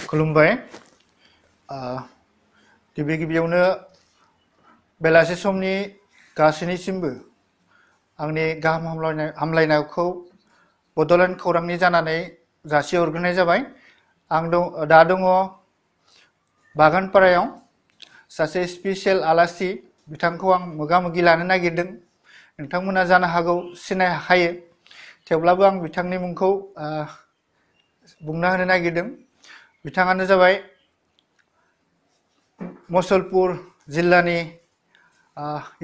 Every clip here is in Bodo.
खुलुमबाय गिबि गिबियावनो बेलासे समनि गासैनिसिमबो आंनि गाहाम हामलायनायखौ बड'लेण्ड खौरांनि जानानै जासिहरग्रोनाय जाबाय। आं दा दङ बागानपारायाव सासे स्पेसियेल आलासि बिथांखौ आं मोगा-मोगि लानो नागिरदों। नोंथांमोना जानो हागौ सिनाय हाखायो, थेवब्लाबो आं बिथांनि मुंखौ बुंना होनो नागिरदों। बिथाङानो जाबाय मुसलपुर जिल्लानि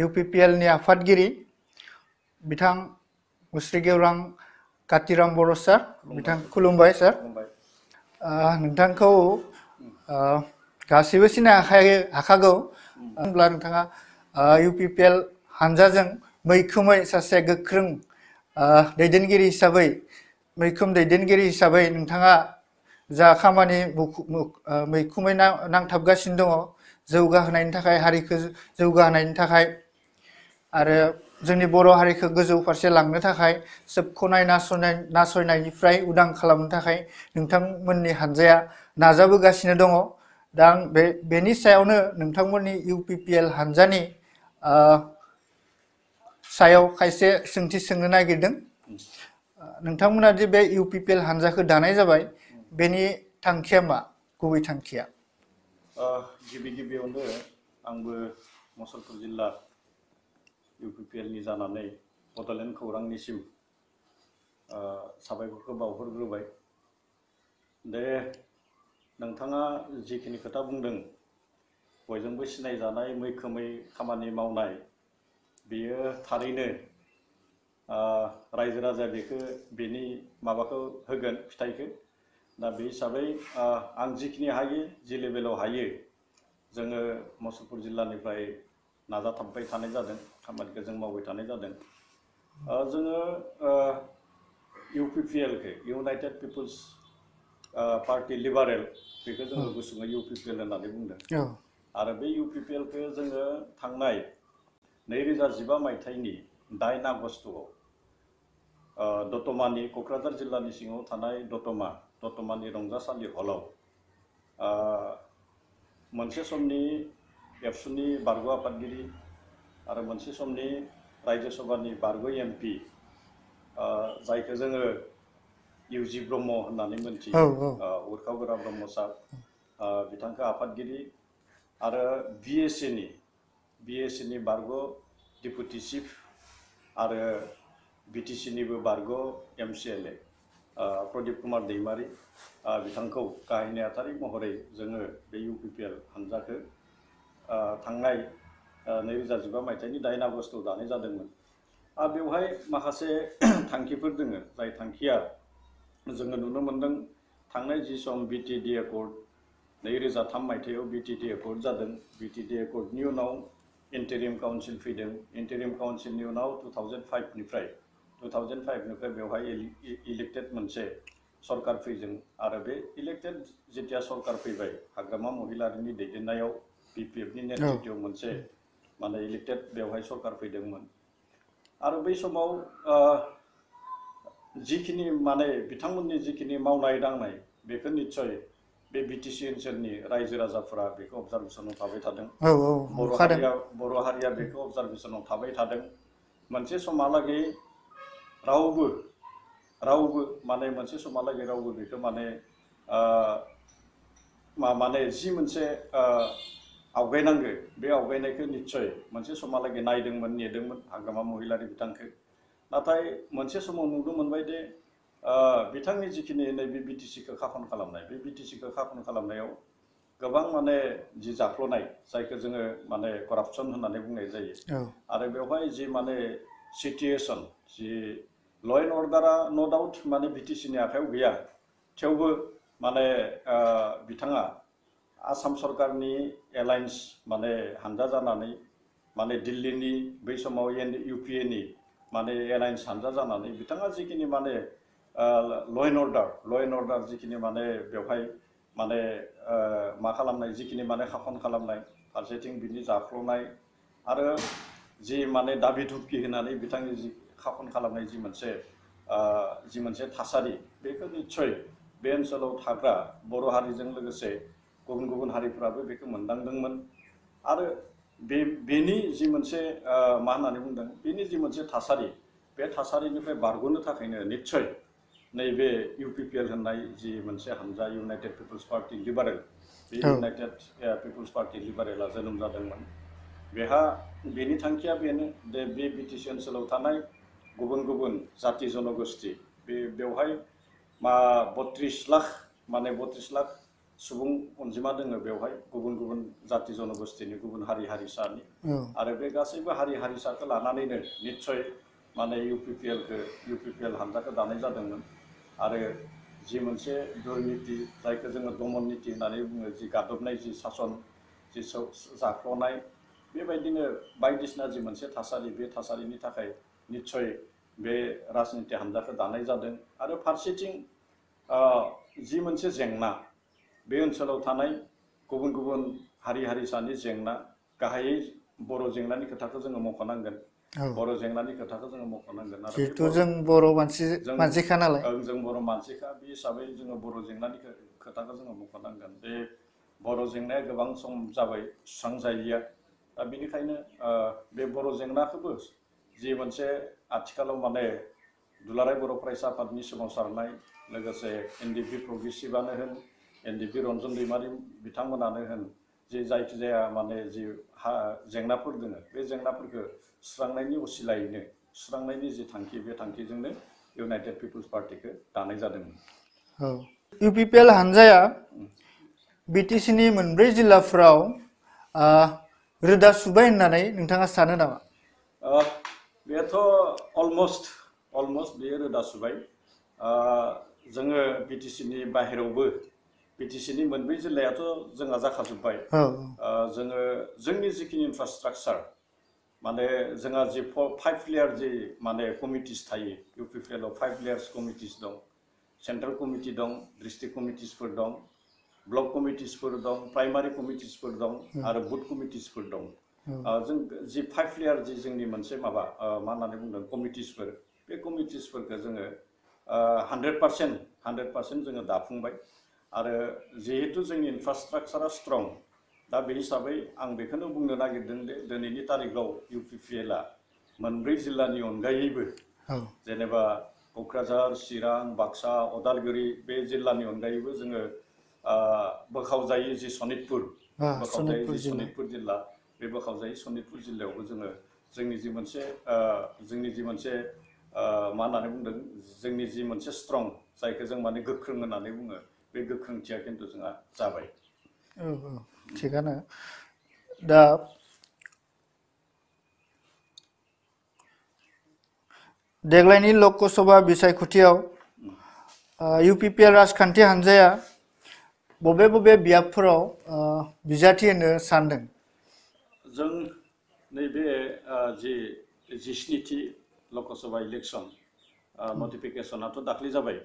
UPPL नि आफादगिरि बिथां मुस्रि गेवरां कातिराम बर' सार। बिथां खुलुमबाय सार। नोंथांखौ गासैबो सिनाय हाखागौ, होनब्ला नोंथाङा UPPL हानजाजों मैखोमै सासे गोख्रों दैदेनगिरि हिसाबै नोंथाङा जा खामानि मैखोमै नांथाबगासिनो दङ जौगाहोनायनि थाखाय, हारिखौ जौगाहोनायनि थाखाय आरो जोंनि बर' हारिखौ गोजौ फारसे लांनो थाखाय, सोबख'नाय नासयनायनिफ्राय उदां खालामनो थाखाय नोंथांमोननि हानजाया नाजाबोगासिनो दङ। दा आं बेनि सायावनो नोंथांमोननि UPPL हानजानि सायाव खायसे सोंथि सोंनो नागिरदों। नोंथांमोना जे बे UPPL हानजाखौ दानाय जाबाय, बेनि थांखिया मा? गुबै थांखिया? गिबियावनो आंबो मुसलपुर जिल्ला UPPL नि जानानै बड'लेण्ड खौरांनिसिम साबायखरखौ बावहरग्रोबाय। नोंथाङा जिखिनि खोथा बुंदों, बयजोंबो सिनायजानाय मैखोमै खामानि मावनाय, बेयो थारैनो रायजो राजाया बेनि माबाखौ होगोन, फिथाइखौ। दा बे हिसाबै आं जिखिनि हायो, जि लेभेलाव हायो, जोङो मुसलपुर जिल्लानिफ्राय नाजाथाबबाय थानाय जादों, खामानिखौ जों मावबाय थानाय जादों। जोङो UPPL खौ इउनाइटेड पिपुल्स पार्टि लिबारेल, बेखौ जोङो गुसुङै UPPL होननानै बुंदों। आरो बे UPPL खौ जोङो थांनाय 2015 मायथाइनि 8 आगस्तआव दतमानि, क'क्राझार जिल्लानि सिङाव थानाय दतमानि रंजासालि हलाव मोनसे समनि एबसुनि बारग' आफादगिरि आरो मोनसे समनि रायजो सभानि बारग' MP, जायखौ जोङो UG ब्रह्म होननानै मोनथियो, उरखाव-गोरा ब्रह्म सार, बिथांखौ आफादगिरि, आरो BSc नि बारग' डिपुटि चिफ आरो BTC निबो बारग' MCLA प्रदीप कुमार दैमारी, बिथांखौ गाहाय नेहाथारि महरै जोङो बे UPPL हानजाखौ थांनाय 2015 मायथाइनि 8 आगस्तआव दानाय जादोंमोन। बेवहाय माखासे थांखिफोर दङ, जाय थांखिया जोङो नुनो मोन्दों। थांनाय जि सम BTD एकर्ड 2003 मायथाइयाव BTD एकर्ड जादों। BTD एकर्डनि उनाव इन्टारिम काउन्सिल फैदों। इन्टारिम काउन्सिलनि उनाव 2005निफ्राय बेवहाय इलेक्टेड मोनसे सरकार फैदों। आरो बे इलेक्टेड जेथिया सरकार फैबाय, हाग्रामा महिलारिनि दैदेननायाव BPF नि नेतृत्वआव मोनसे इलेक्टेड बेवहाय सरकार फैदोंमोन। आरो बै समाव जिखिनि बिथांमोननि जिखिनि मावनाय दांनाय, बेखौ निस्सय बे BTC ओनसोलनि रायजो राजाफोरा बेखौ अबजारभेसनाव थाबाय थादों। बर' हारिया बेखौ अबजारभेसनाव थाबाय थादों। मोनसे समहालागै रावबो मोनसे समहालागै रावबो बेखौ जि मोनसे आवगायनांगौ, बे आवगायनायखौ निस्सय मोनसे समहालागै नायदोंमोन, नेदोंमोन हाग्रामा महिलारि बिथांखौ। नाथाय मोनसे समाव नुनो मोनबाय दे बिथांनि जिखिनि नैबे BTC खौ खाखन खालामनाय, बे BTC खौ खाखन खालामनायाव गोबां जि जाख्ल'नाय, जायखौ जोङो करापसन होननानै बुंनाय जायो। आरो बेवहाय जि सिचुएसन, जि ल' एन्ड अर्डारा न' डाउट BTC नि आखायाव गैया, थेवबो बिथाङा आसाम सरकारनि एलायन्स हानजा जानानै, दिल्लीनि बै समाव UPA नि एलायन्स हानजा जानानै बिथाङा जिखिनि ल' एन्ड अर्डार जिखिनि बेवहाय मा खालामनाय, जिखिनि खाखन खालामनाय, फारसेथिं बिनि जाख्ल'नाय, आरो जि दाबि धुबखि होनानै बिथांनि जि खाखन खालामनाय जि मोनसे थासारि, बेखौ निस्सय बे ओनसोलाव थाग्रा बर' हारिजों लोगोसे गुबुन गुबुन हारिफ्राबो बेखौ मोनदांदोंमोन आरो बेनि जि मोनसे मा होननानै बुंदों बेनि जि मोनसे थासारि बे थासारिनिफ्राय बारग'नो थाखायनो निस्सय नैबे UPPL होननाय जि मोनसे हानजा इउनाइटेड पिपल्स पार्टी लिबारेल बे इउनाइटेड पिपल्स पार्टी लिबारेला जोनोम जादोंमोन बेहा बेनि थांखिया बेनो दे बे BTC ओनसोलाव थानाय गुबुन गुबुन जाति जनगोष्ठी बेवहाय 32 लाख माने 32 लाख सुबुं अनजिमा दोङो बेवहाय गुबुन गुबुन जाति जनगोष्ठीनि गुबुन हारि हारिसानि आरो बे गासैबो हारि हारिसाखौ लानानैनो निस्सय माने UPPL हानजाखौ दानाय जादोंमोन आरो जि मोनसे दुर्नीति जायखौ जोङो दमन नीति होननानै बुङो जि गादबनाय जि सासन जि जाख्ल'नाय बेबायदिनो बायदिसिना जि मोनसे थासारि बे थासारिनि थाखाय निस्सय बे राजनिति हानजाखौ दानाय जादों आरो फारसेथिं जि मोनसे जेंना बे ओनसोलाव थानाय गुबुन गुबुन हारि हारिसानि जेंना गाहायै बर' जेंनानि खोथाखौ जोङो मख'नांगोन बर' जेंनानि खोथाखौ जोङो मख'नांगोन आरो जिहेतु जों बर' मानसिखा नालाय जों बर' मानसिखा बे हिसाबै जोङो बर' जेंनानि खोथाखौ जोङो मख'नांगोन बे बर' जेंनाया गोबां सम जाबाय सुस्रांजायैया दा बेनिखायनो बे बर' जेंनाखौबो जि मोनसे आथिखालाव माने दुलाराय बर' फरायसा आफादनि सोमावसारनाय लोगोसे NDP प्रग्रेसिभआनो होन NDP रन्जन दैमारि बिथांमोनानो होन जे जायखिजाया माने जि जेंनाफोर दङ बे जेंनाफोरखौ सुस्रांनायनि असिलायैनो सुस्रांनायनि जि थांखि बे थांखिजोंनो इउनाइटेड पिपल्स पार्टीखौ दानाय जादोंमोन UPPL हानजाया BTCनि मोनब्रै जिल्लाफोराव रोदा सुबाय होननानै नोंथाङा सानो नामा बेथ' अलमस्ट बेयो रोदा सुबाय जोङो BTCनि बाहेरावबो BTCनि मोनब्रै जिल्लायाथ' जोंहा जाखाजोब्बाय जोङो जोंनि जिखिनि इनफ्रास्ट्राक्चार माने जोंहा जि 5 लेयार जि माने कमिटिस थायो UPPL आव 5 लेयार्स कमिटिस दं सेन्ट्रेल कमिटि दं डिस्ट्रिक्ट कमिटिसफोर दं ब्लक कमिटिसफोर दं प्राइमारि कमिटिसफोर दं आरो बुथ कमिटिसफोर दं जों जि 5 लेयार जि जोंनि मोनसे माबा मा होननानै बुंदों कमिटिसफोर बे कमिटिसफोरखौ जोङो 100% जोङो दाफुंबाय आरो जिहेतु जोंनि इनफ्रास्ट्राक्चारा स्ट्रं दा बे हिसाबै आं बेखौनो बुंनो नागिरदों दे दिनैनि तारिखाव UPPLआ मोनब्रै जिल्लानि अनगायैबो जेनेबा क'क्राझार चिरां बाक्सा अदालगुरि बे जिल्लानि अनगायैबो जोङो बोखावजायै जि सनितपुर जिल्ला बे बोखावजायै सनितपुर जिल्लायावबो जोङो जोंनि जि मोनसे मा होननानै बुंदों जोंनि जि मोनसे स्ट्रं जायखौ जों माने गोख्रों होननानै बुङो बे गोख्रोंथिया खिन्थु जोंहा जाबाय थिगानो दा देग्लायनि ल'कसभा बिसायख'थियाव UPPL राजखान्थि हानजाया बबे बियाबफोराव बिजाथि होनो सानदों जों नैबे जि 17थि ल'कसभा इलेक्सन नटिफिकेसनाथ' दाख्लै जाबाय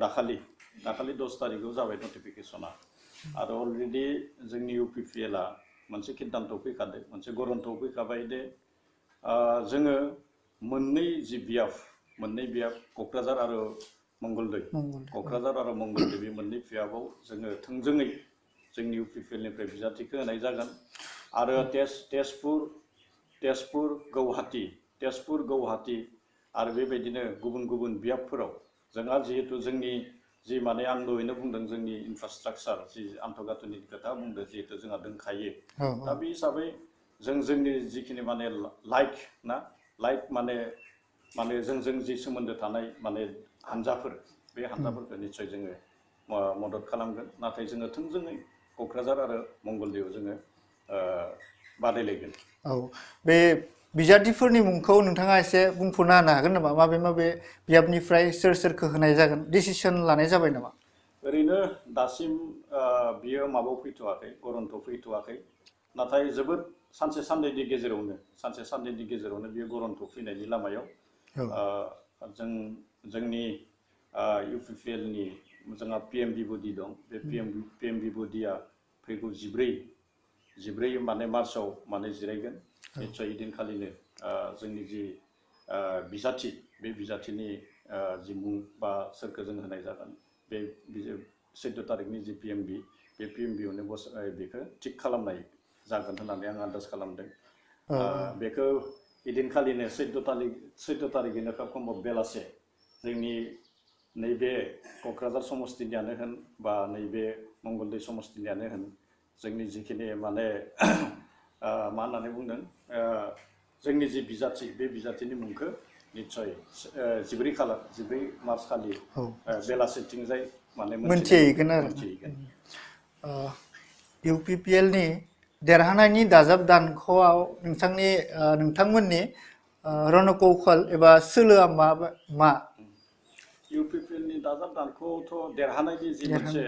दाखालि 10 तारिखाव जाबाय नटिफिकेसना आरो अलरेडि जोंनि UPPLआ मोनसे सिद्धान्त फैखादों मोनसे गरन्थआव फैखाबाय दे जोङो मोननै बियाब क'क्राझार आरो मंगलदै बे मोननै बियाबाव जोङो थोंजोङै जोंनि UPPLनिफ्राय बिजाथिखौ होनाय जागोन आरो तेजपुर गौहाटी आरो बेबायदिनो गुबुन गुबुन बियाबफोराव जोंहा जिहेतु जोंनि जि माने आं दहायनो बुंदों जोंनि इनफ्रास्ट्राक्चार जि आन्तगाथनिनि खोथा बुंदों जिहेतु जोंहा दंखायो दा बे हिसाबै जोंनि जिखिनि माने लाइक माने जोंजों जि सोमोन्दो थानाय माने हानजाफोर बे हानजाफोरखौ निस्सय जोङो मदद खालामगोन नाथाय जोङो थोंजोङै क'क्राझार आरो मंगलदैयाव जोङो बादायलायगोन बे बिजाथिफोरनि मुंखौ नोंथाङा एसे बुंफोरना होनो हागोन नामा माबे बियाबनिफ्राय सोरखौ होनाय जागोन डिसिसन लानाय जाबाय नामा ओरैनो दासिम बियो माबायाव फैथ'वाखै गरन्थआव फैथ'वाखै नाथाय जोबोद सानसे साननैनि गेजेरावनो बियो गरन्थआव फैनायनि लामायाव जोंनि UPPLनि जोंहा PMB बडि दं बे PMB बडिया फैगौ 14 माने मार्चआव माने जिरायगोन निस्सय इदिनखालिनो जोंनि जि बिजाथि बे बिजाथिनि जि मुं बा सोरखौ जों होनाय जागोन बे 14 तारिखनि जि PMB बे PMBयावनो बेखौ थिग खालामनाय जागोन होननानै आं आन्दाज खालामदों बेखौ इदिनखालिनो 14 तारिखैनो खोब खम्बब बेलासे जोंनि नैबे क'क्राझार समस्तिनियानो होन बा नैबे मंगलदै समस्तिनियानो होन जोंनि जिखिनि माने मा होननानै बुंदों जोंनि जि बिजाथि बे बिजाथिनि मुंखौ निस्सय 14 मार्च खालि बेलासेथिंजाय माने मोनथिहैगोन आरो मोनथिहैगोन UPPL नि देरहानायनि दाजाब दानख'आव नोंथांमोननि रणकौशल एबा सोलोआ मा UPPL नि दाजाब दानख'आवथ' देरहानायनि जि मोनसे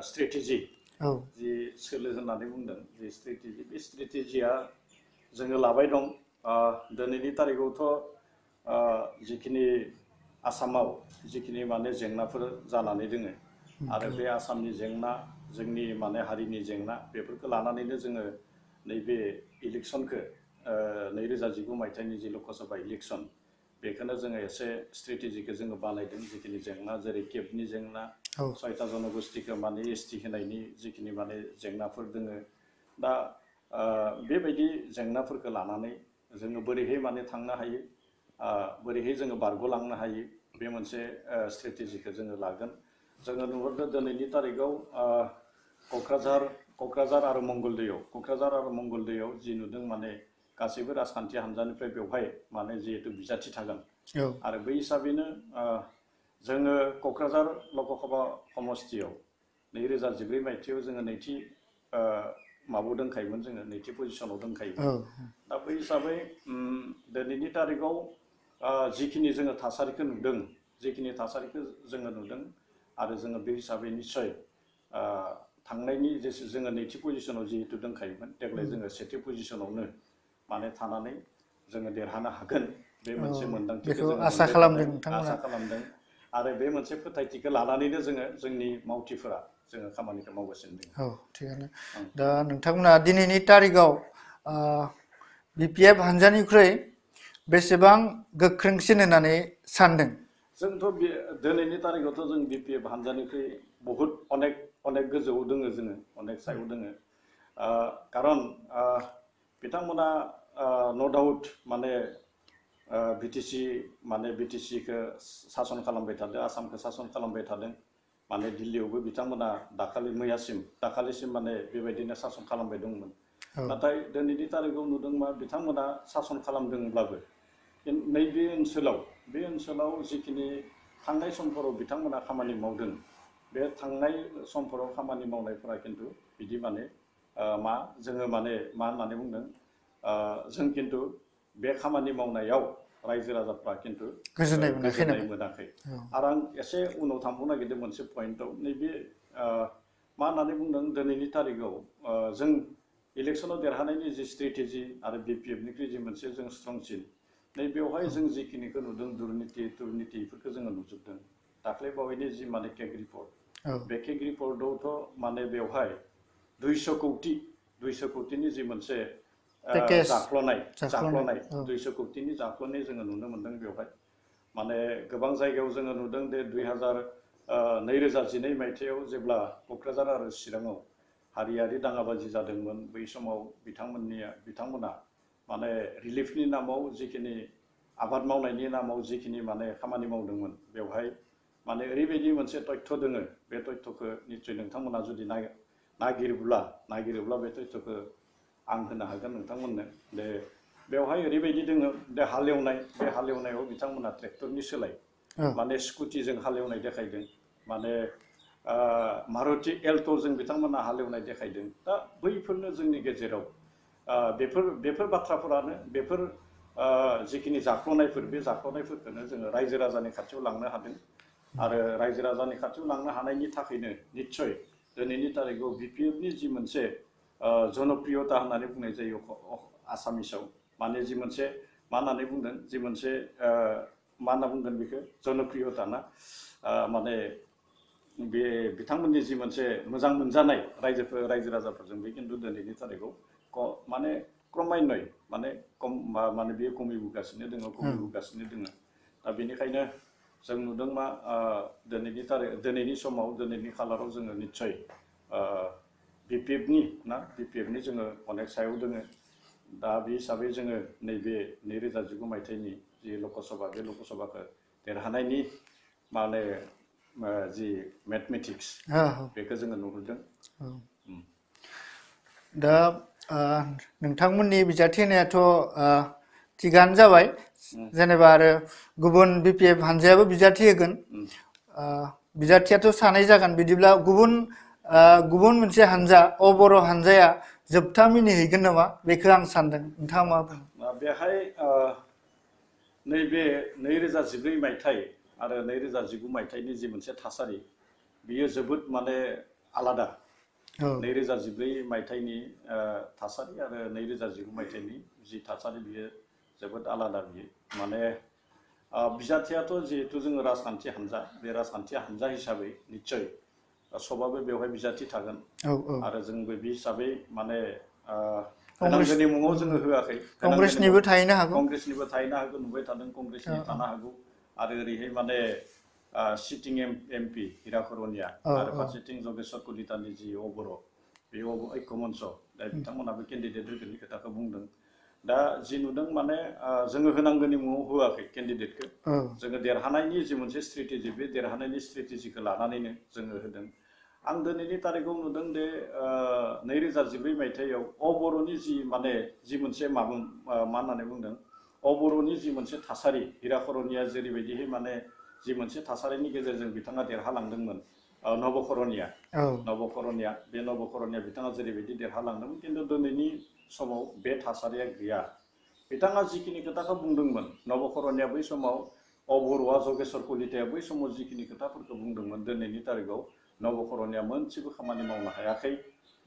स्ट्रेटेजि जि सोलो होननानै बुंदों जि स्ट्रेटेजि बे स्ट्रेटेजिया जोङो लाबाय दं दिनैनि तारिखआवथ' जिखिनि आसामाव जिखिनि माने जेंनाफोर जानानै दोङो आरो बे आसामनि जेंना जोंनि माने हारिनि जेंना बेफोरखौ लानानैनो जोङो नैबे इलेक्सनखौ 2019 मायथाइनि जि लकसभा इलेक्सन बेखौनो जोङो एसे स्ट्रेटेजिखौ जोङो बानायदों जिखिनि जेंना जेरै केबनि जेंना 6टा जनगोष्ठीखौ माने ST होनायनि जिखिनि माने जेंनाफोर दोङो दा बेबायदि जेंनाफोरखौ लानानै जोङो बोरैहाय माने थांनो हायो बोरैहाय जोङो बारग'लांनो हायो बे मोनसे स्ट्रेटेजिखौ जोङो लागोन जोङो नुहुरदों दिनैनि तारिखआव क'क्राझार आरो मंगलदैयाव जि नुदों माने गासैबो राजखान्थि हान्जानिफ्राय बेवहाय माने जिहेतु बिजाथि थागोन आरो बै हिसाबैनो जोङो क'क्राझार लकसभा समस्तियाव 2014 मायथाइयाव जोङो नैथि माबायाव दोनखायोमोन जोङो नैथि पजिशनाव दोनखायोमोन दा बै हिसाबै दिनैनि तारिखआव जिखिनि जोङो थासारिखौ नुदों आरो जोङो बे हिसाबै निस्सय थांनायनि जोङो नैथि पजिशनाव जिहेतु दोनखायोमोन देग्लाय जोङो सेथि पजिशनावनो माने थानानै जोङो देरहानो हागोन बे मोनसे मोन्दांथिखौ जोङो आसा खालामदों आरो बे मोनसे फोथायथिखौ लानानैनो जोङो जोंनि मावथिफोरा जोङो खामानिखौ मावगासिनो दङ थिगानो दा नोंथांमोना दिनैनि तारिखआव BPF हान्जानिख्रुइ बेसेबां गोख्रोंसिन होननानै सानदों जोंथ' दिनैनि तारिखआवथ' जों BPF हान्जानिख्रुइ बहुद अनेक गोजौआव दोङो जोङो अनेक सायाव दोङो खारन बिथांमोना न' डाउट माने BTC-खौ सासन खालामबाय थादों आसामखौ सासन खालामबाय थादों माने दिल्लीयावबो बिथांमोना दाखालिसिम माने बेबायदिनो सासन खालामबाय दंमोन नाथाय दिनैनि तारिखआव नुदों मा बिथांमोना सासन खालामदोंब्लाबो नैबे ओनसोलाव जिखिनि थांनाय समफोराव बिथांमोना खामानि मावदों बे थांनाय समफोराव खामानि मावनायफोरा खिन्थु बिदि माने जोङो माने मा होननानै बुंदों जों खिन्थु बे खामानि मावनायाव रायजो राजाफ्रा खिन्थु गोजोननाय मोनाखै आरो आं एसे उनाव थांबावनो नागिरदों मोनसे पइन्टआव नैबे मा होननानै बुंदों दिनैनि तारिखआव जों इलेक्सनाव देरहानायनि जि स्ट्रेटेजि आरो BPF-निख्रुइ जि मोनसे जों स्ट्रंसिन नैबेवहाय जों जिखिनिखौ नुदों दुर्निथिफोरखौ जोङो नुजोबदों दाख्लैबावैनि जि माने केग रिपर्ट बे केग रिपर्टआवथ' माने बेवहाय 200 कौटिनि जि मोनसे जाख्ल'नाय 200 कौटिनि जाख्ल'नाय जोङो नुनो मोन्दों बेवहाय माने गोबां जायगायाव जोङो नुदों दे 2012 मायथाइयाव जेब्ला क'क्राझार आरो चिराङाव हारियारि दाङाबाजि जादोंमोन बै समाव बिथांमोना माने रिलिफनि नामाव जिखिनि आबाद मावनायनि नामाव जिखिनि माने खामानि मावदोंमोन बेवहाय माने ओरैबायदि मोनसे तथ्य दोङो बे तथ्यखौ निस्सय नोंथांमोना जुदि नागिरोब्ला बे तथ्यखौ आं होनो हागोन नोंथांमोननो दे बेवहाय ओरैबायदि दोङो बे हालेवनायाव बिथांमोना ट्रेक्टरनि सोलाय माने स्कुटिजों हालेवनाय देखायदों माने मारुति एल्ट'जों बिथांमोना हालेवनाय देखायदों दा बैफोरनो जोंनि गेजेराव बेफोर बाथ्राफोरानो बेफोर जिखिनि जाख्ल'नायफोर बे जाख्ल'नायफोरखौनो जोङो रायजो राजानि खाथियाव लांनो हादों आरो रायजो राजानि खाथियाव लांनो हानायनि थाखायनो निस्सय दिनैनि तारिखआव BPF-नि जि मोनसे जनप्रियता होननानै बुंनाय जायो आसामिसाव माने जि मोनसे मा होननानै बुंदों जि मोनसे मा होनना बुंगोन बेखौ जनप्रियता ना माने बे बिथांमोननि जि मोनसे मोजां मोनजानाय रायजो राजाफोरजों बे खिन्थु दिनैनि तारिखआव माने क्रमान्वय माने बेयो खमिबोगासिनो दङ दा बेनिखायनो जों नुदों मा दिनैनि समाव दिनैनि खालाराव जोङो निस्सय बिपिएफनि बिपिएफनि जोङो अनेक सायाव दोङो दा बे हिसाबै जोङो नैबे 2019 मायथाइनि जि लकसभा बे लकसभाखौ देरहानायनि माने जि मेथमेटिक्स बेखौ जोङो नुहुरदों दा नोंथांमोननि बिजाथि होनायाथ' थिगानो जाबाय जेनेबा आरो गुबुन बिपिएफ हानजायाबो बिजाथि होगोन बिजाथियाथ' सानै जागोन बिदिब्ला गुबुन मोनसे हानजा बर' हानजाया जोबथा मिनिहैगोन नामा बेखौ आं सानदों नोंथाङा मा बुङो बेहाय नैबे 2014 मायथाइ आरो 2019 मायथाइनि जि मोनसे थासारि बियो जोबोद माने आलादा 2014 मायथाइनि थासारि आरो 2019 मायथाइनि जि थासारि बियो जोबोद आलादा बियो माने बिजाथियाथ' जिहेतु जोङो राजखान्थि हान्जा बे राजखान्थि हान्जा हिसाबै निस्सय सबाबो बेवहाय बिजाथि थागोन आरो जोंबो बे हिसाबै माने होनांगौनि मुङाव जोङो होआखै कंग्रेसनिबो थाहैनो हागौ नुबाय थादों कंग्रेसनि थानो हागौ आरो ओरैहाय माने सिटिं एमपि हिराकरनिया आरो फारसेथिं जगेश्वर कलितानि जि बर' बे ऐक्य मन्च दा बिथांमोनाबो केन्डिडेट होगोननि खोथाखौ बुंदों दा जि नुदों माने जोङो होनांगौनि मुङाव होआखै केन्डिडेटखौ जोङो देरहानायनि जि मोनसे स्ट्रेटेजि बे देरहानायनि स्ट्रेटेजिखौ लानानैनो जोङो होदों आं दिनैनि तारिखाव नुदों दे 2014 मायथाइयाव बर'नि जि मोनसे मा होननानै बुंदों बर'नि जि मोनसे थासारि हिराकरनिया जेरैबायदिहै माने जि मोनसे थासारिनि गेजेरजों बिथाङा देरहालांदोंमोन नबकरनिया बे नबकरनिया बिथाङा जेरैबायदि देरहालांदोंमोन खिन्थु दिनैनि समाव बे थासारिया गैया बिथाङा जिखिनि खोथाखौ बुंदोंमोन नबकरनिया बै समाव बर'आ जगेश्वर कलिताया बै समाव जिखिनि खोथाफोरखौ बुंदोंमोन दिनैनि तारिखाव नबकरनिया मोनसेबो खामानि मावनो हायाखै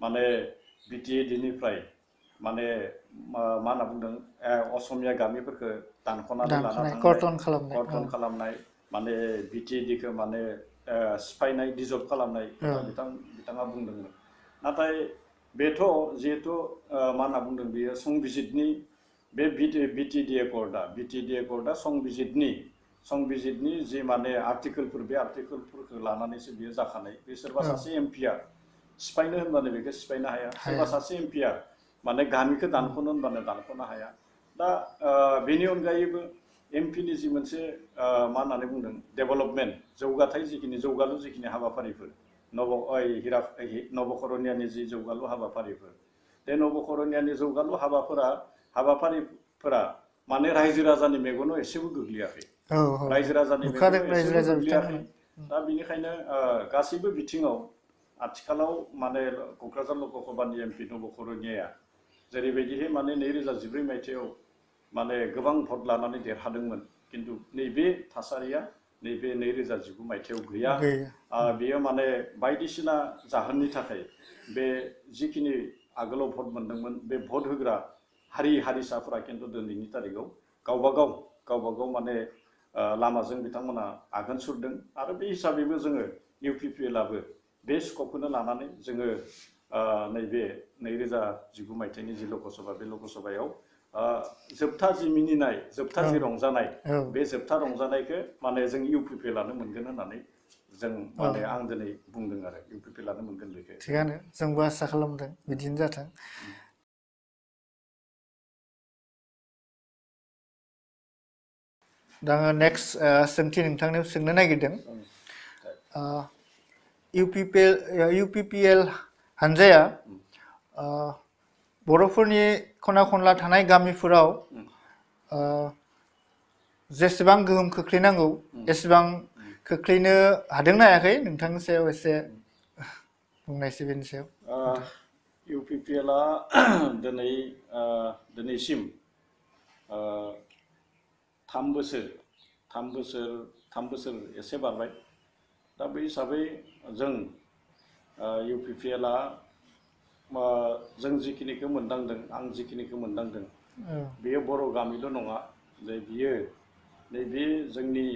माने बिटिएडिनिफ्राय माने मा होनना बुंदों असमिया गामिफोरखौ दानख'नानै लाना थांनाय कर्तन खालामनाय माने बिटिएडिखौ माने सिफायनाय डिजल्भ खालामनाय बिथाङा बुंदोंमोन नाथाय बेथ' जिहेथु मा होनना बुंदों बेयो संबिजितनि बे बिटिएडि एकर्डआ संबिजितनि जि माने आर्टिकेलफोर बे आर्टिकेलफोरखौ लानानैसो बियो जाखानाय बे सोरबा सासे एमपिया सिफायनो होनबानो बेखौ सिफायनो हाया सोरबा सासे एमपिया माने गामिखौ दानख'नो होनबानो दानख'नो हाया दा बेनि अनगायैबो एमपिनि जि मोनसे मा होननानै बुंदों डेभेलपमेन्ट जौगाथाय जौगालु जिखिनि हाबाफारिफोर नबकरनियानि जि जौगालु हाबाफारिफोर बे नबकरनियानि जौगालु हाबाफारिफोरा माने रायजो राजानि मेगनाव एसेबो गोग्लैयाखै रायजो राजानि मेगनाव एसेबो गोग्लैयाखै दा बेनिखायनो गासैबो बिथिङाव आथिखालाव माने क'क्राझार लकसभानि एमपि नबकरनियाया जेरैबायदिहै माने 2014 मायथाइयाव माने गोबां भट लानानै देरहादोंमोन खिन्थु नैबे थासारिया नैबे 2019 मायथाइयाव गैया बेयो माने बायदिसिना जाहोननि थाखाय बे जिखिनि आगोलाव भट मोनदोंमोन बे भट होग्रा हारिसाफोरा खिन्थु दिनैनि तारिखाव गावबागाव माने लामाजों बिथांमोना आगान सुरदों आरो बे हिसाबैबो जोङो इउपिपिएलआबो बे स्कपखौनो लानानै जोङो नैबे 2019 मायथाइनि जि लकसभा बे लकसभायाव जोबथा जि मिनिनाय जोबथा जि रंजानाय बे जोबथा रंजानायखौ माने जों इउपिपिएलआनो मोनगोन होननानै जों माने आं दिनै बुंदों आरो इउपिपिएलआनो मोनगोन बेखौ थिगानो जोंबो आसा खालामदों बिदिनो जाथों दा आङो नेक्स्ट सोंथि नोंथांनियाव सोंनो नागिरदों इउपिपिएल हानजाया बर'फोरनि खना खनला थानाय गामिफोराव जेसेबां गोहोम खोख्लैनांगौ एसेबां खोख्लैनो हादोंना हायाखै नोंथांनि सायाव एसे बुंनायसै बेनि सायाव इउपिपिएलआ दिनैसिम 3 बोसोर एसे बारबाय दा बे हिसाबै जों इउपिपिएलआ जों जिखिनिखौ मोनदांदों आं जिखिनिखौ मोनदांदों बेयो बर' गामिल' नङा जे बियो नैबे जोंनि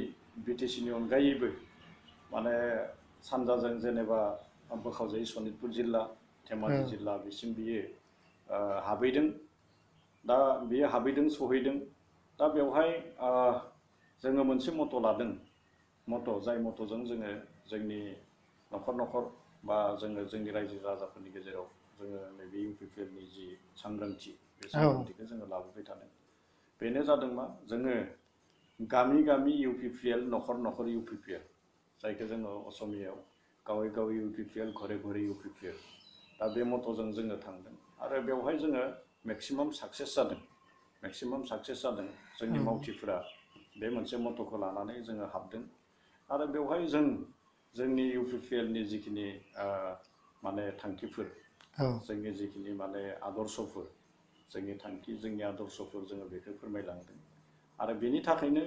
बिटिसिनि अनगायैबो माने सानजाजों जेनेबा बोखावजायै सनितपुर जिल्ला धेमाजि जिल्ला बिसिम बियो हाबहैदों दा बियो सहैदों दा बेवहाय जोङो मोनसे मथ' लादों मट' जाय मट'जों जोङो जोंनि न'खर न'खर बा जोङो जोंनि रायजो राजाफोरनि गेजेराव जोङो नैबे UPPLनि जि सांग्रांथि बे सांग्रांथिखौ जोङो लाबोबाय थादों बेनो जादों मा जोङो गामि गामि UPPL न'खर न'खर UPPL जायखौ जोङो असमियाव गावै गावै UPPL घरे घरे UPPL दा बे मट'जों जोङो थांदों आरो बेवहाय जोङो मेक्सिमाम साक्सेस जादों जोंनि मावथिफोरा बे मोनसे मट'खौ लानानै जोङो हाबदों आरो बेवहाय जोंनि UPPLनि जिखिनि माने थांखिफोर जोंनि जिखिनि माने आदर्शफोर जोंनि थांखि जोंनि आदर्शफोर जोङो बेखौ फोरमायलांदों आरो बेनि थाखायनो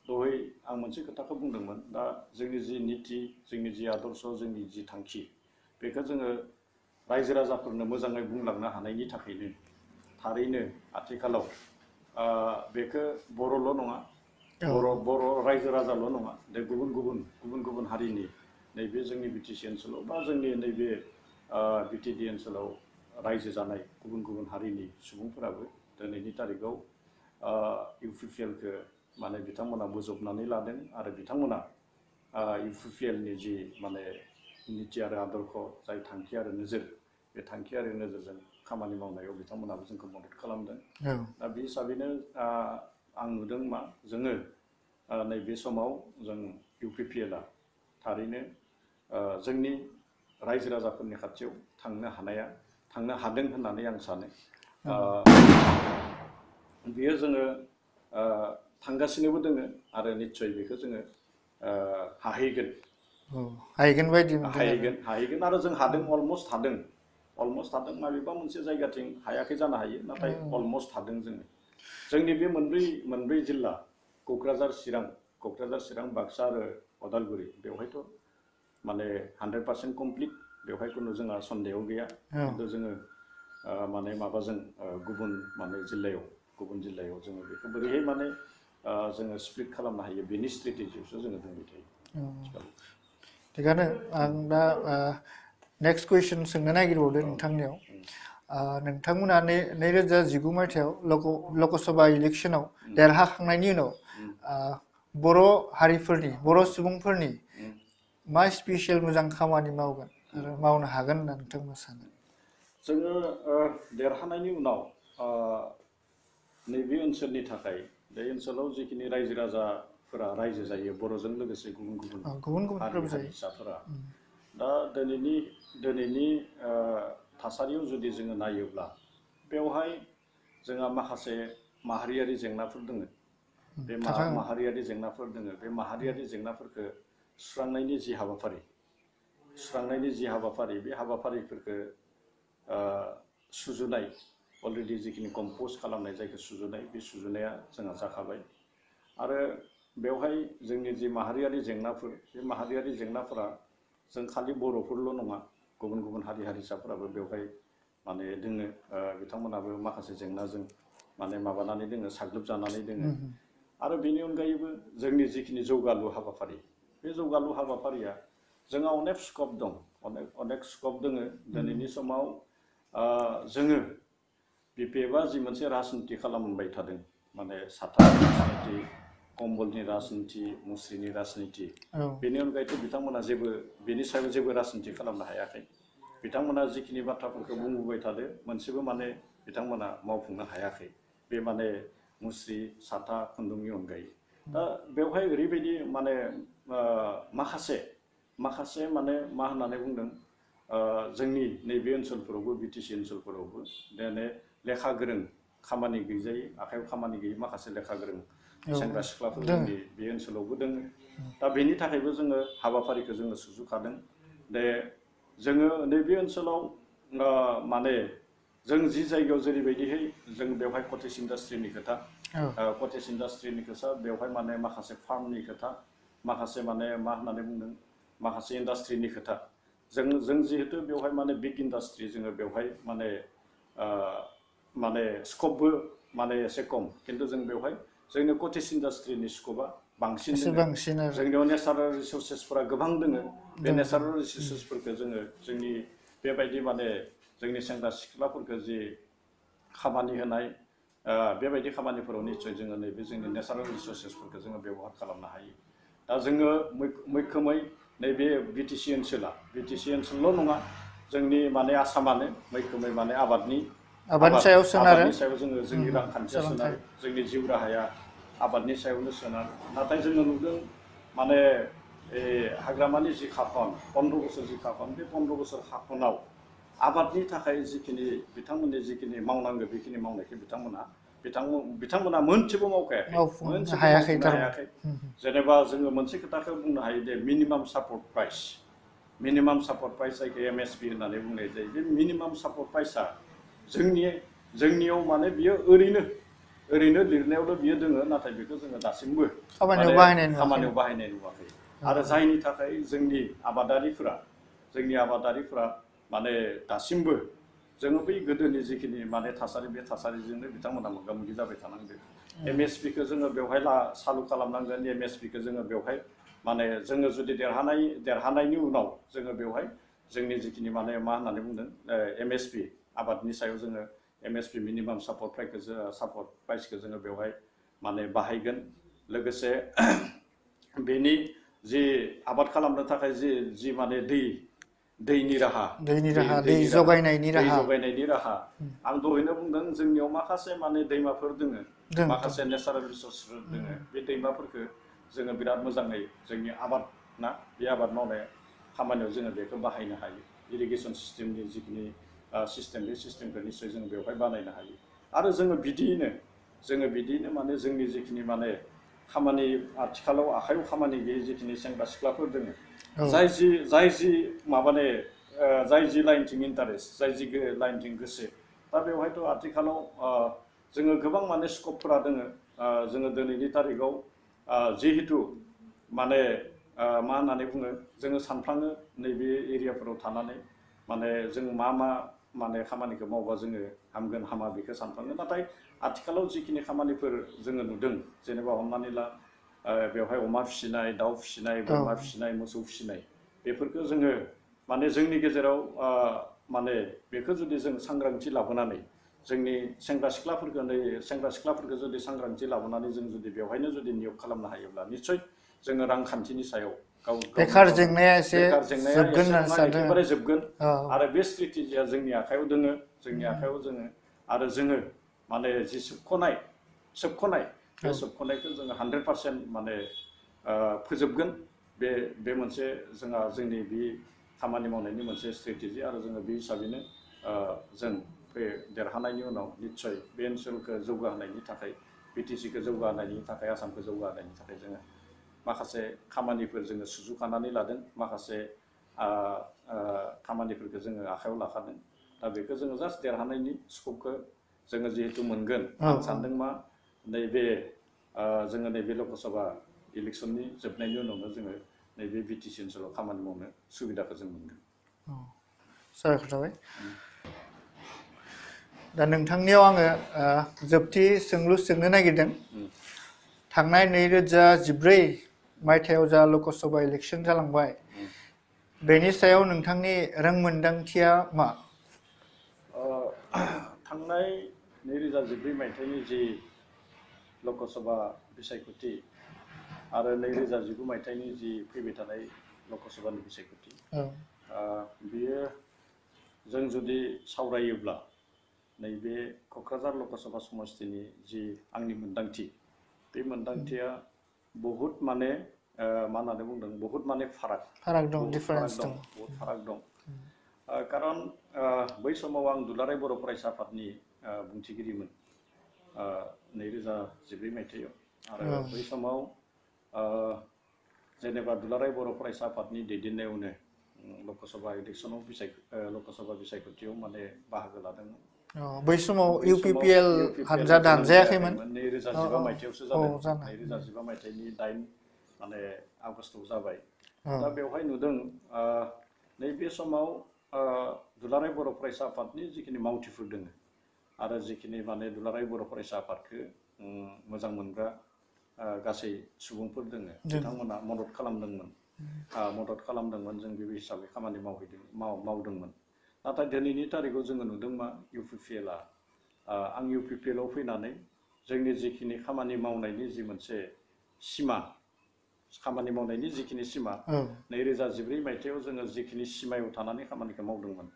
दहाय आं मोनसे खोथाखौ बुंदोंमोन दा जोंनि जि निति जोंनि जि आदर्श जोंनि जि थांखि बेखौ जोङो रायजो राजाफोरनो मोजाङै बुंलांनो हानायनि थाखायनो थारैनो आथिखालाव बेखौ बर'ल' नङा बर' रायजो राजाल' नङा दे गुबुन हारिनि नैबे जोंनि BTC ओनसोलाव बा जोंनि नैबे BTD ओनसोलाव रायजो जानाय गुबुन हारिनि सुबुंफोराबो दिनैनि तारिखाव UPPLखौ माने बिथांमोना बोजबनानै लादों आरो बिथांमोना UPPLनि जि माने निति आरो आदर्श जाय थांखि आरो नोजोर बे थांखि आरो नोजोरजों खामानि मावनायाव बिथांमोनाबो जोंखौ मदद खालामदों दा बे हिसाबैनो आं नुदों मा जोङो नैबे समाव जों UPPLआ थारैनो जोंनि रायजो राजाफोरनि खाथियाव थांनो हादों होननानै आं सानो बियो जोङो थांगासिनोबो दोङो आरो निस्सय बेखौ जोङो हाहैगोन आरो जों हादों अलमस्ट हादों माबेबा मोनसे जायगाथिं हायाखै जानो हायो नाथाय अलमस्ट हादों जोंनि बे मोनब्रै जिल्ला क'क्राझार चिरां बाक्सा आरो अदालगुरि बेवहायथ' माने 100% कमप्लिट बेवहाय खुनु जोंहा सन्देह गैया खिन्थु जोङो माने माबाजों गुबुन जिल्लायाव जोङो बेखौ बोरैहाय माने जोङो स्प्लिट खालामनो हायो बेनि स्ट्रेटेजियावसो जोङो दोनबाय थायो थिगानो आं दा नेक्स्ट कुइसन सोंनो नागिरबावदों नोंथांनियाव नोंथांमोना 2019 मायथाइयाव लकसभा इलेक्सनाव देरहाखांनायनि उनाव बर' हारिफोरनि बर' सुबुंफोरनि मा स्पेसियेल मोजां खामानि मावगोन आरो मावनो हागोन होनना नोंथांमोना सानो जोङो देरहानायनि उनाव नैबे ओनसोलनि थाखाय बे ओनसोलाव जिखिनि रायजो राजाफोरा रायजो जायो बर'जों लोगोसे गुबुन हारिसाफोरा दा दिनैनि थासारियाव जुदि जोङो नायोब्ला बेवहाय जोंहा माखासे माहारियारि जेंनाफोर दङ बे माहारियारि जेंनाफोरखौ सुस्रांनायनि जि हाबाफारि बे हाबाफारिफोरखौ सुजुनाय अलरेडि जिखिनि कम्प'ज खालामनाय जायखौ सुजुनाय बे सुजुनाया जोंहा जाखाबाय आरो बेवहाय जोंनि जि माहारियारि जेंनाफोर बे माहारियारि जेंनाफोरा जों खालि बर'फोरल' नङा गुबुन हारि हारिसाफोराबो बेवहाय माने दोङो बिथांमोनाबो माखासे जेंनाजों माने माबानानै दोङो साग्लोबजानानै दोङो आरो बेनि अनगायैबो जोंनि जिखिनि जौगालु हाबाफारि बे जौगालु हाबाफारिया जोंहा अनेक स्कप दङ दिनैनि समाव जोङो BPFआ जि मोनसे राजनिति खालामबाय थादों माने साथा राजनिति कम्बलनि राजनिति मुस्रिनि राजनिति बेनि अनगायैथ' बिथांमोना बेनि सायाव जेबो राजनिति खालामनो हायाखै बिथांमोना जिखिनि बाथ्राफोरखौ बुंबोबाय थादों मोनसेबो माने बिथांमोना मावफुंनो हायाखै बे माने मुस्रि साथा खुन्दुंनि अनगायै दा बेवहाय ओरैबायदि माने माखासे माने मा होननानै बुंदों जोंनि नैबे ओनसोलफोरावबो BTC ओनसोलफोरावबो दिनै लेखा गोरों खामानि गैजायै आखाइयाव खामानि गैयै माखासे लेखा गोरों सेंग्रा सिख्लाफोर जोंनि बे ओनसोलावबो दङ दा बेनि थाखायबो जोङो हाबाफारिखौ जोङो सुजुखादों दे जोङो नैबे ओनसोलाव माने जों जि जायगायाव जेरैबायदिहाय जों बेवहाय कटेज इन्डास्ट्रिनि खोथा बेवहाय माने माखासे फार्मनि खोथा माखासे माने मा होननानै बुंदों माखासे इन्डास्ट्रिनि खोथा जों जिहेतु बेवहाय माने बिग इन्डास्ट्रि जोङो बेवहाय माने स्कपबो माने एसे खम खिन्थु जों बेवहाय जोंनि कटेज इन्डास्ट्रिनि स्कपआ बांसिन जोंनियाव नेचारेल रिसोर्सेसफोरा गोबां दङ बे नेचारेल रिसोर्सेसफोरखौ जोंनि बेबायदि माने जोंनि सेंग्रा सिख्लाफोरखौ जि खामानि होनाय बेबायदि खामानिफोराव निस्सय जोङो नैबे जोंनि नेचारेल रिसोर्सेसफोरखौ जोङो बेबहार खालामनो हायो दा जोङो मैखोमै नैबे बिटिसि ओनसोलल' नङा जोंनि माने आसामानो मैखोमै माने आबादनि सायाव सोनारो आबादनि सायाव जोंनि रांखान्थिया सोलोंथाइ सोनारो जोंनि जिउ राहाया आबादनि सायावनो सोनारो नाथाय जोङो नुदों माने हाग्रामानि जि खाखन 15 बोसोर जि खाखन बे 15 बोसोर खाखनाव आबादनि थाखाय जिखिनि बिथांमोननि जिखिनि मावनांगौ बेखिनि मावनायखौ बिथांमोना मोनसेबो मावखायाखै मावफुंनो मोनसेबो हायाखै मावफुंनो थारमाने हायाखै जेनेबा जोङो मोनसे खोथाखौ बुंनो हायो दे मिनिमाम सापर्ट प्राइस जायखौ MSP होननानै बुंनाय जायो बे मिनिमाम सापर्ट प्राइसआ जोंनियाव माने बियो ओरैनो लिरनायावल' बियो दोङो नाथाय बेखौ जोङो दासिमबो खामानियाव माने बाहायनाय नुवाखै खामानियाव बाहायनाय नुवाखै आरो जायनि थाखाय जोंनि आबादारिफोरा माने दासिमबो जोङो बै गोदोनि जिखिनि माने थासारि बे थासारिजोंनो बिथांमोना मोगा मोगि जाबाय थानांगौ MSPखौ जोङो बेवहाय सालु खालामनांगोन MSPखौ जोङो बेवहाय माने जोङो जुदि देरहानायनि उनाव जोङो बेवहाय जोंनि जिखिनि माने मा होननानै बुंदों MSP आबादनि सायाव जोङो MSP मिनिमाम सापर्ट प्राइसखौ जोङो बेवहाय माने बाहायगोन लोगोसे बेनि जि आबाद खालामनो थाखाय जि माने दैनि राहा दै जगायनायनि दै राहा जगायनायनि राहा आं दहायनो बुंदों जोंनियाव माखासे माने दैमाफोर दोङो माखासे नेचारेल रिसर्सफोर दोङो बे दैमाफोरखौ जोङो बिराद मोजाङै जोंनि आबाद बे आबाद मावनाय खामानियाव जोङो बेखौ बाहायनो हायो इरिगेसन सिस्टेमनि जिखिनि सिस्टेम बे सिस्टेमखौ निस्सय जों बेवहाय बानायनो हायो आरो जोङो बिदियैनो माने जोंनि जिखिनि माने खामानि आथिखालाव आखाइयाव खामानि गैयै जिखिनि सेंग्रा सिख्लाफोर दोङो जाय जि लाइनथिं इन्टारेस्ट जाय जि लाइनथिं गोसो दा बेवहायथ' आथिखालाव जोङो गोबां माने स्कपफोरा दोङो जोङो दिनैनि तारिखाव जिहेतु माने मा होननानै बुङो जोङो सानफ्राङो नैबे एरियाफोराव थानानै माने जों मा माने खामानिखौ मावबा जोङो हामगोन हामा बेखौ सानफ्राङो नाथाय आथिखालाव जिखिनि खामानिफोर जोङो नुदों जेनेबा हमनानै ला बेवहाय अमा फिसिनाय दाउ फिसिनाय बोरमा फिसिनाय मोसौ फिसिनाय बेफोरखौ जोङो माने जोंनि गेजेराव माने बेखौ जुदि जों सांग्रांथि लाबोनानै जोंनि सेंग्रा सिख्लाफोरखौ जुदि सांग्रांथि लाबोनानै जों जुदि बेवहायनो जुदि नियग खालामनो हायोब्ला निस्सय जोङो रांखान्थिनि सायाव बेखार जेंनाया एसे जोबगोन एसे होननानै नङा सानदों एखेबारे जोबगोन आरो बे स्ट्रेटेजिया जोंनि आखायाव दोङो आरो जोङो माने जि सोबख'नाय बे सोबख'नायखौ जोङो 100% माने फोजोबगोन बे मोनसे जोंनि बे खामानि मावनायनि मोनसे स्ट्रेटेजि आरो जोङो बे हिसाबैनो जों बे देरहानायनि उनाव निस्सय बे ओनसोलखौ जौगाहोनायनि थाखाय BTCखौ जौगाहोनायनि थाखाय आसामखौ जौगाहोनायनि थाखाय जोङो माखासे खामानिफोर जोङो सुजुखानानै लादों माखासे खामानिफोरखौ जोङो आखायाव लाखादों दा बेखौ जोङो जास्ट देरहानायनि स्कपखौ जोङो जिहेतु मोनगोन आं सानदों मा जोङो नैबे लकसभा इलेक्सननि जोबनायनि उनावनो जोङो नैबे BTC ओनसोलाव खामानि मावनो सुबिदाखौ जों मोनगोन साबायखर थाबाय दा नोंथांनियाव आङो जोबथि सोंलु सोंनो नागिरदों थांनाय 2014 मायथाइयाव जा लकसभा इलेक्सन जालांबाय बेनि सायाव नोंथांनि रोंमोनदांथिया मा थांनाय 2014 मायथाइनि जि लकसभा बिसायख'थि आरो 2019 मायथाइनि जि फैबाय थानाय लकसभानि बिसायख'थि बियो जों जुदि सावरायोब्ला नैबे क'क्राझार लकसभा समस्तिनि जि आंनि मोनदांथि बे मोनदांथिया बहुत माने मा होननानै बुंदों बहुत माने फाराग दं डिफारेन्स दं बहुत फाराग दं खारन बै समाव आं दुलाराय बर' फरायसा आफादनि बुंथिगिरिमोन 2014 मायथाइयाव आरो बै समाव जेनेबा दुलाराय बर' फरायसा आफादनि दैदेननायावनो लकसभा इलेक्सनाव लकसभा बिसायख'थियाव माने बाहागो लादोंमोन बै समाव UPPL हानजा दानजायाखैमोन 2015 मायथाइयावसो जादों 2015 मायथाइनि 8 माने आगस्टआव जाबाय दा बेवहाय नुदों नैबे समाव दुलाराय बर' फरायसा आफादनि जिखिनि मावथिफोर दङ आरो जिखिनि माने दुलाराय बर' फरायसा आफादखौ मोजां मोनग्रा गासै सुबुंफोर दङ बिथांमोना मदद खालामदोंमोन जों बे हिसाबै खामानि मावदोंमोन नाथाय दिनैनि तारिखाव जोङो नुदों मा UPPLआ आं UPPLआव फैनानै जोंनि जिखिनि खामानि मावनायनि जि मोनसे सिमा खामानि मावनायनि जिखिनि सिमा 2014 मायथाइयाव जोङो जिखिनि सिमायाव थानानै खामानिखौ मावदोंमोन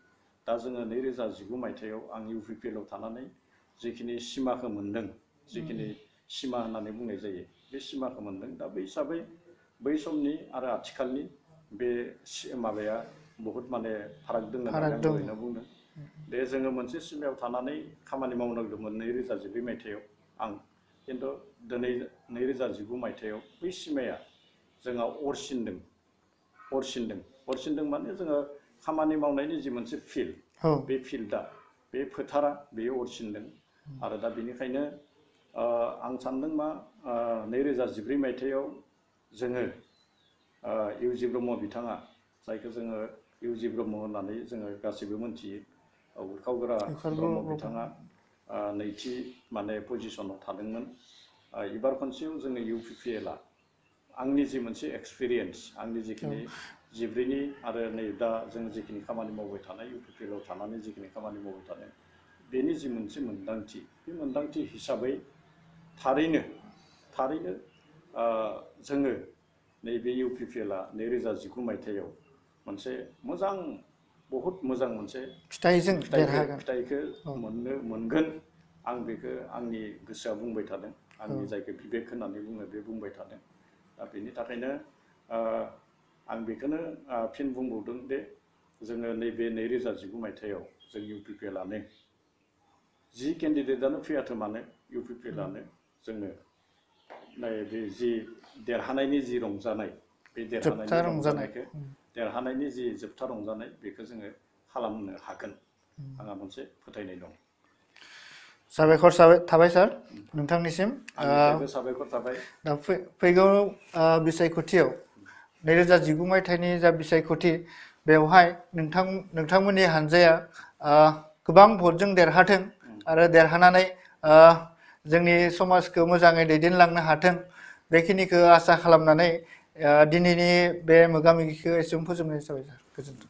दा जोङो 2019 मायथाइयाव आं UPPL आव थानानै जिखिनि सिमाखौ मोनदों जिखिनि सिमा होननानै बुंनाय जायो बे सिमाखौ मोनदों दा बै हिसाबै बै समनि आरो आथिखालनि बे माबाया बहुत माने फाराग दङ होननानै आं दहायनो बुंदों बे जोङो मोनसे सिमायाव थानानै खामानि मावनांदोंमोन 2014 मायथाइयाव आं खिन्थु दिनै 2019 मायथाइयाव बै सिमाया जोंहा अरसिनदों माने जोङो खामानि मावनायनि जि मोनसे फिल्ड बे फिल्डआ बे फोथारा बेयो अरसिनदों आरो दा बेनिखायनो आं सानदों मा 2014 मायथाइयाव जोङो इउजि ब्रह्म बिथाङा जायखौ जोङो इउजि ब्रह्म होननानै जोङो गासैबो मोनथियो उरखावगोरा ब्रह्म बिथाङा नैथि माने पजिसनाव थादोंमोन एबार खनसेयाव जोंनि UPPL आंनि जि मोनसे एक्सपिरियेन्स आंनि जिखिनि जिब्रैनि आरो नै दा जों जिखिनि खामानि मावबाय थानाय UPPL आव थानानै जिखिनि खामानि मावबाय थानाय बेनि जि मोनसे मोन्दांथि बे मोन्दांथि हिसाबै थारैनो जोङो नैबे UPPL 2019 मायथाइयाव मोनसे मोजां बहुत मोजां मोनसे फिथाइखौ मोनगोन आं बेखौ आंनि गोसोआ बुंबाय थादों आंनि जायखौ बिबेक होननानै बुङो बे बुंबाय थादों दा बेनि थाखायनो आं बेखौनो फिन बुंबावदों दे जोङो नैबे 2019 मायथाइयाव जों UPPL आनो जि केन्डिडेटआनो फैयाथों मानो UPPL आनो जोङो बे जि देरहानायनि जि रंजानाय बे देरहानायनि जि जोबथा रंजानाय बेखौ जोङो खालामनो हागोन आंहा मोनसे फोथायनाय दं साबायखर थाबाय सार नोंथांनिसिम साबायखर थाबाय दा फैगौ बिसायख'थियाव 2019 मायथाइनि जा बिसायख'थि बेवहाय नोंथांमोननि हानजाया गोबां भटजों देरहाथों आरो देरहानानै जोंनि समाजखौ मोजाङै दैदेनलांनो हाथों बेखिनिखौ आसा खालामनानै दिनैनि बे मोगा-मोगिखौ एसेयावनो फोजोबनाय जाबाय सार गोजोन्थों